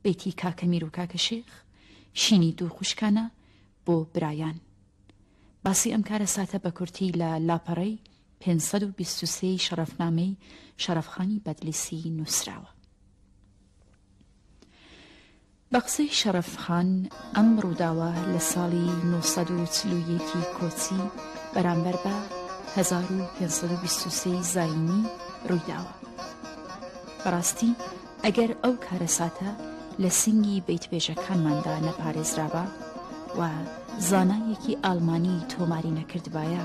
بەیتی کاکە میر و کاکە شێخ، شینی دوو خوشکانە بۆ برایان. باسی ئەم کارەساتە بە کورتی لە لاپەڕەی 523 ی شەڕەفنامەی شەڕەفخانی بەدلیسی نووسراوە. بە قسەی شەڕەف خان ئەم ڕووداوە لە ساڵی 941 ی کۆچی بەرامبەر بە 1523 ی زایینی ڕوویداوە. بەڕاستی ئەگەر ئەو کارەساتە لە سنگی بەیتبێژەکانماندا نەپارێزرابا و زانایەکی ئاڵمانی تۆماری نەکردبایە،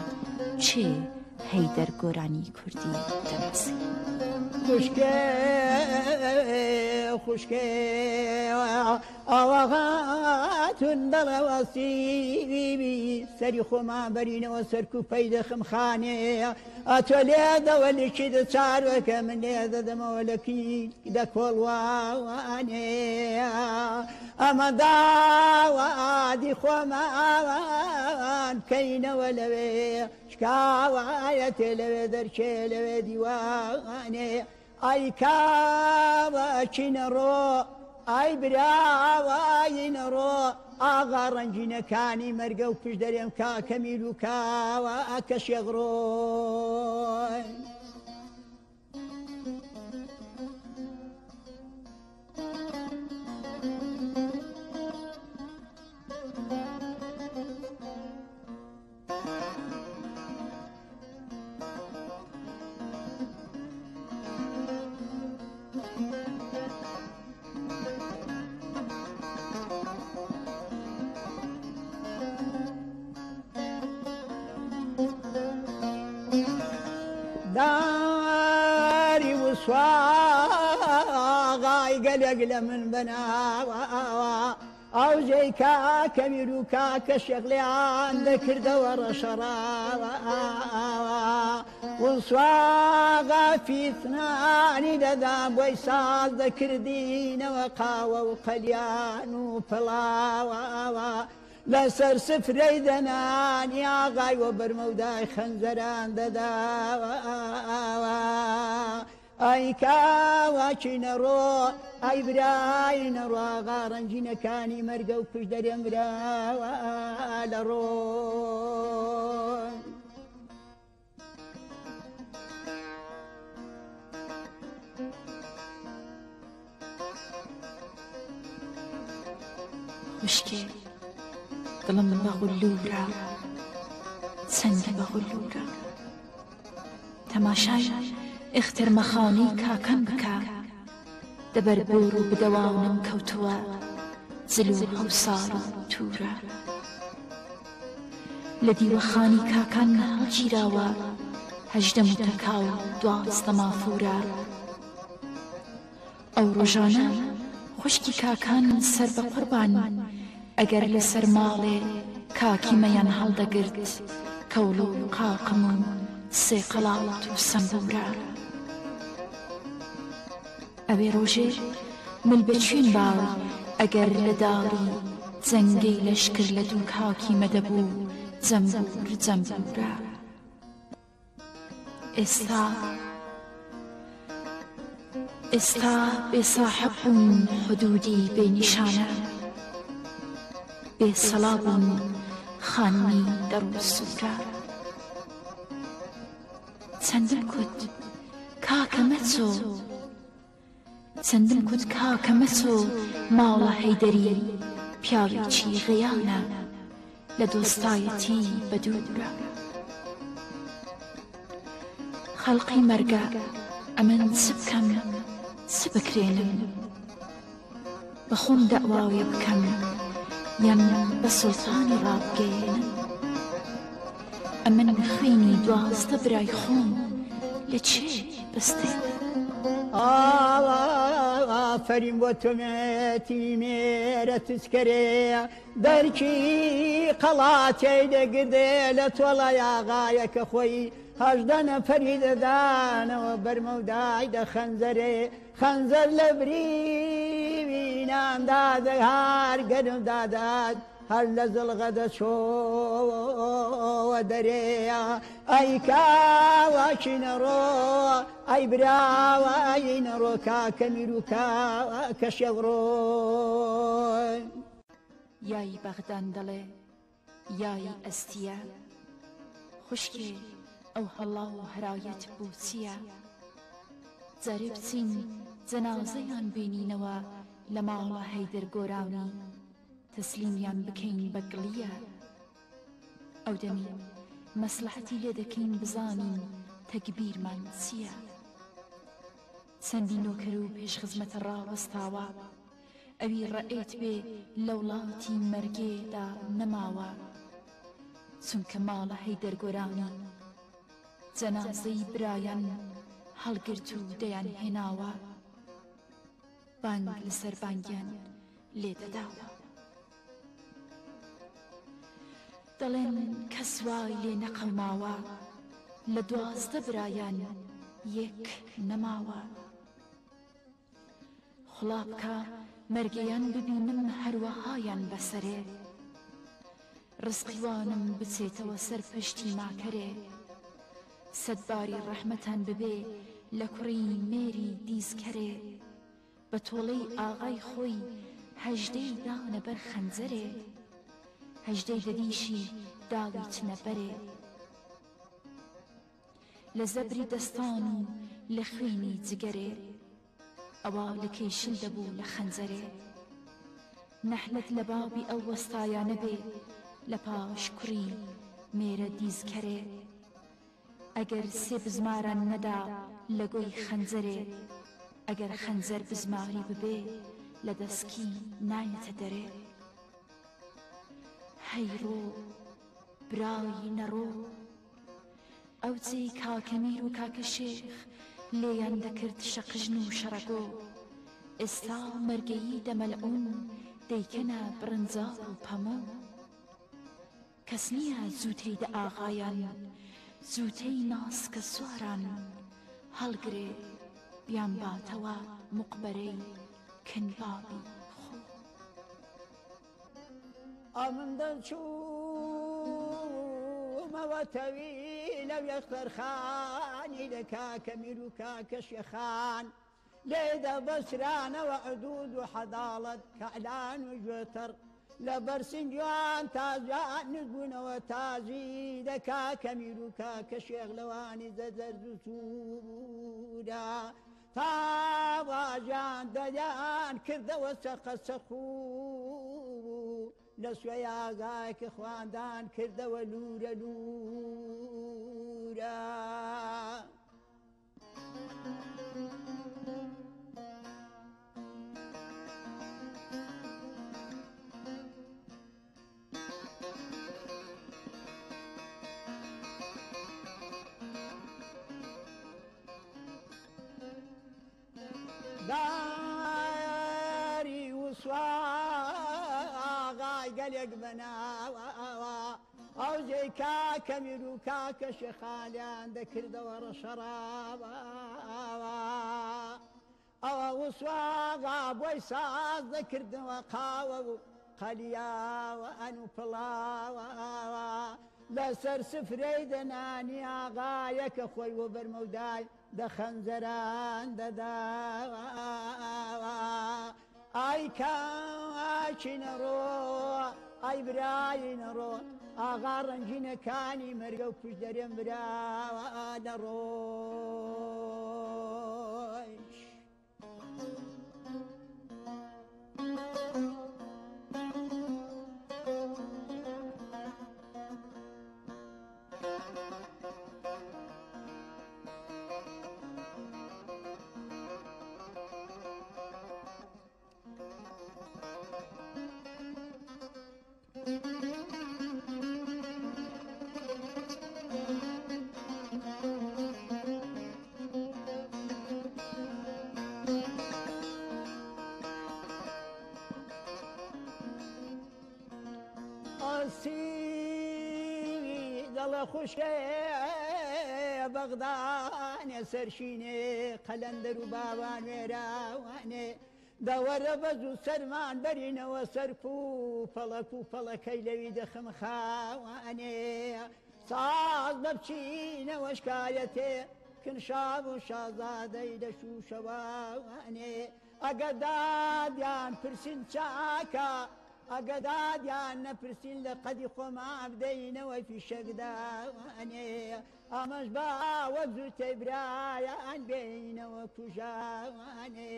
کێ هەیدەر گۆرانی کوردی دەناسی؟ خوشکێ خوشکێ ئاوا هاتون بەڵێ وەستی سەری خۆمان بەرینەوە سەر کوپەی دەخم خانێ ئەتۆ لێدەوە لکی دە چاروەکە من لێ دەدەمەوە لەکی دە کۆڵوانێ ئەمە داوادی خۆمان بکەینەوە لەوێ شکاوایەتێ لەوێ دەرچێ لەوێ دیوانێ ئای کاوە چینەڕۆ ئای براوایینەڕۆ ئاغا ڕەنگینەکانی مەرگە و پشت دەرێم کاکە میر و کاوە کە شێخ ڕۆی. داری وسواغای گەلێک لە من بەناوە ئەو جێی کاکە میر و کاکە شێخ لێیان دەکردەوە ڕەشەڕاوە و سواغا فیتنانی دەدا بۆی ساز دەکردینەوە قاوە و قەلیان و پڵاوە لەسەر سفرەی دەنان یاغای وە بەرمەودای خەنجەران دەداوە. ئای کاوە چینەڕۆ ئای برای نەڕۆ ئاغا ڕەنگینەکانی مەرگە و کوش دەرێم براوە لە ڕۆ. خوشکێ دڵم بە غلورە چەندە بە غلورە. تەماشای ئێختەرمەخانەی کاکەم بکە دەبەر بۆر و بدەوانم کەوتووە زل و هەوسار و توورە لە دیوەخانی کاکان هەڵگیراوە 18 موتەکا و 12 مافوورە ئەو ڕۆژانە خوشکی کاکان سەر بە قوربان ئەگەر لە سەر ماڵێ کاکی مەیان هەڵدەگرت کەوڵ و قاقم و سێ قەڵات و سەمبوورە. ئەوێ ڕۆژێ مل بە چوین باو ئەگەر لە داڵی جەنگەی لەشکر لە دوو کاکی مە دەبوو جەمبوور جەمبوورە. ئێستا ئێستا بێ ساحەب بوون حدوودی بێ نیشانە بێ سەڵا بوون خانمی دەڕ و سوورە چەندم کوت کاکە مەچۆ چەندم کوت کاکە مەچۆ ماڵە هەیدەری پیاوێکی غەیانە لە دۆستایەتی بەدوورە خەڵقی مەرگە ئەمن چ بکەم چ بکرێنم بە خۆم دەعواوێ بکەم یان بە سوڵتانی ڕابگەیەنم ئەمن خوێنی 12 برای خۆم لە چێ بستێنم؟ ئافەرین بۆ تۆمێتی مێرە تچکەرێ دەرکی قەڵاتەی دەگردێ لە تۆڵە یاغایەکە خۆی 18 نەفەری دەدانەوە بەرمەودای دە خەنجەرێ خەنجەر لە بریوینان دادەهار گەرم دادات. هەر لە زڵغە دەچۆوە دەرێیا ئەی کاواکی نەڕۆ ئەی براوە ئەی نەڕۆ کاکە میر و کاکە شێوڕۆ. یای بەغدان دەڵێ یای ئەستیە خوشکێ ئەو هەڵا و هەرایەت بۆ چییە؟ جارێ بچین جەنازەیان بێنینەوە لە ماڵە هەیدەر گۆرانی تەسلیمیان بکەین بە گڵیە ئەو دەمی مەسلحەتی لێ دەکەین بزانین تەگبیرمان چییە؟ چەندی نۆکەر و پێشخزمەتە ڕاوەستاوە ئەوی ڕەئێت بێ لە وڵاتی مەرگێ دا نەماوە چونکە ماڵە هەیدەر گۆرانی جەنازەی برایان هەڵگرت و دەیان هێناوە بانگ لەسەر بانگیان لێ دەداوە دەڵێن کەس وای لێ نەقەوماوە لە 12 برایان یەک نەماوە. خوڵا بکا مەرگیان ببینم هەروەهایان بەسەرێ ڕزقی وانم بچێتەوە سەر پشتی ماکەرێ سەدباری ڕەحمەتان ببێ لە کوڕی مێری دیزکەرێ بە تۆڵەی ئاغای خۆی هەژدەی دانە بەر خەنجەرێ هەژدەی دەدیشی داویتنە بەرێ. لە زەبری دەستان و لە خوێنی جگەرێ ئەوا لە کەی شل دەبوو لە خەنجەرێ نەحلەت لە بابی ئەو وەستایانە بێ لە پاش کوڕی مێرە دیزکەرێ ئەگەر سێ بزماران نەدا لە گۆی خەنجەرێ ئەگەر خەنجەر بزماری ببێ لە دەسکی نایەتە دەرێ هەی ڕۆ برای نەڕۆ. ئەو جێی کاکە میر و کاکە شێخ لێیان دەکرد شەقژن و شەڕەگۆ، ئێستا مەرگەیی دەمەلعون دەیکەنە بڕنجاڵ و پەمۆ. کەس نییە جووتەی دە ئاغایان، جووتەی ناسکە سواران هەڵگرێ بیانباتەوە مقبەرەی کن بابی خۆ. ئەمن دەچوومەوە تەویلە وێختەرخانی لە کاکە میر و کاکە شێخان لێ دەبەسرانەوە عدود و حەداڵەت کەعلان و گوێتەڕ لە بەرسنگیان تاجان نزبوونەوە تازی دە کاکە میر و کاکە شێخ لەوانی دەزەرد و سوورە تا واژان دەیان کردەوە چەقە چەق و لە سوێیاگایک خواندان کردەوە لوورە لوورە. داری وسواغای گەلێک بەناوە ئەو جێی کاکە میر و کاکە شێخالیان دەکردەوە ڕەشەڕاوە ئەوە وسواغا بۆی ساز دەکردنەوە قاوە و قەلیاوە ئەن و پڵاوە لەسەر سفرەی دەنانی ئاغایەکە خۆی و بەرمەودای دە خەنجەران دەداوە ئای کاکی نەڕۆ ئای برای نەڕۆ ئاغا ڕەنگینەکانی مەرگە و پشت دەرێم براوە نەڕۆیش. دەڵێ خوشکێ بەغدانێ سەرشینێ قەلەندەر و باوان وێراوانێ. دە وەرە بە زوو سەرمان بەرینەوە سەر کوپەڵە کوپەڵەکەی لەوی دەخم خاوانێ ساز بە بچینەوە شکایەتێ کن شاب و شازادەی دە شووشەوانێ ئەگە دادیان پرسین چاکە ئەگە دادیان نەپرسین لە قەدی خۆمان بدەینەوە فیشەکدانێ ئەمەش با وەک زووتەی برایان بێینەوە کوژانێ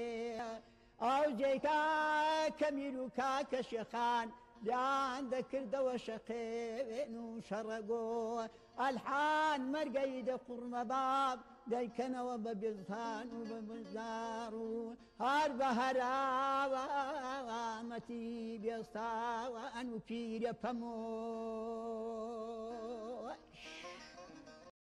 ئەو جێی کاکە میر و کاکە شێخان لیان دەکردەوە شەقێن و شەڕەگۆ ئەلحان مەرگەی دە قوڕمە باب دەیکەنەوە بە بێزان و بە بزار و هەر بە هەراوامەتی بێستاوان و پیرە پەمۆ.